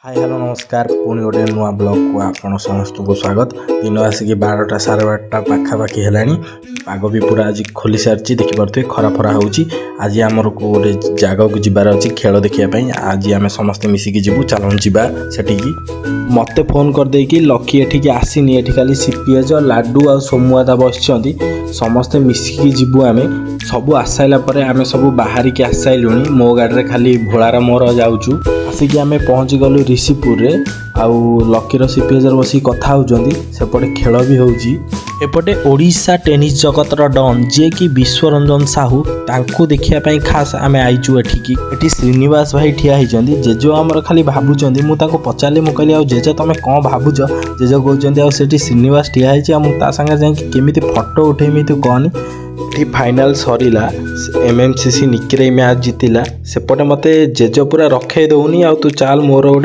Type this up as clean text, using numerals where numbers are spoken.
High, hello, ନମସ୍କାର। ପୁଣି ଗୋଟେ ନୂଆ ବ୍ଲଗ୍କୁ ଆପଣ ସମସ୍ତଙ୍କୁ ସ୍ୱାଗତ। ଦିନ ଆସିକି 12ଟା 12:30 ପାଖାପାଖି ହେଲାଣି। ପାଗ ବି ପୁରା ଆଜି ଖୋଲି ସାରିଛି, ଦେଖିପାରୁଥିବେ, ଖରା ଫରା ହେଉଛି। ଆଜି ଆମର ଗୋଟେ ଜାଗାକୁ ଯିବାର ଅଛି ଖେଳ ଦେଖିବା ପାଇଁ। ଆଜି ଆମେ ସମସ୍ତେ ମିଶିକି ଯିବୁ। ଚାଲନ୍ତୁ ଯିବା ସେଠିକି। ମୋତେ ଫୋନ୍ କରିଦେଇକି ଲକି ଏଠିକି ଆସିନି। ଏଠି ଖାଲି ସିପିଏଜ, ଲାଡୁ ଆଉ ସୋମୁଆଦା ବସିଛନ୍ତି। ସମସ୍ତେ ମିଶିକି ଯିବୁ ଆମେ। ସବୁ ଆସିସାରିଲା ପରେ ଆମେ ସବୁ ବାହାରିକି ଆସିସାରିଲୁଣି। ମୋ ଗାଡ଼ିରେ ଖାଲି ଭୋଳାର ମୋର ଯାଉଛୁ। ଆସିକି ଆମେ ପହଞ୍ଚିଗଲୁ ରିଷିପୁରରେ ଆଉ ଲକିର ସିପିଏଜର ବସିକି କଥା ହେଉଛନ୍ତି। ସେପଟେ ଖେଳ ବି ହେଉଛି। ଏପଟେ ଓଡ଼ିଶା ଟେନିସ୍ ଜଗତର ଡନ୍, ଯିଏକି ବିଶ୍ୱରଞ୍ଜନ ସାହୁ, ତାଙ୍କୁ ଦେଖିବା ପାଇଁ ଖାସ୍ ଆମେ ଆଇଛୁ ଏଠିକି। ଏଠି ଶ୍ରୀନିବାସ ଭାଇ ଠିଆ ହେଇଛନ୍ତି। ଜେଜ ଆମର ଖାଲି ଭାବୁଛନ୍ତି। ମୁଁ ତାଙ୍କୁ ପଚାରିଲି, ମୁଁ କହିଲି, "ଆଉ ଜେଜ, ତମେ କ'ଣ ଭାବୁଛ?" ଜେଜ କହୁଛନ୍ତି, "ଆଉ ସେଠି ଶ୍ରୀନିବାସ ଠିଆ ହେଇଛି, ଆଉ ମୁଁ ତା ସାଙ୍ଗରେ ଯାଇକି କେମିତି ଫଟୋ ଉଠେଇମି, ତୁ କହନି।" ଏଠି ଫାଇନାଲ୍ ସରିଲା। M M C C Nikirai match ଜିତିଲା। ସେପଟେ ମୋତେ ଜେଜ ପୁରା ରଖେଇ ଦେଉନି, ଆଉ ତୁ ଚାଲ ମୋର ଗୋଟେ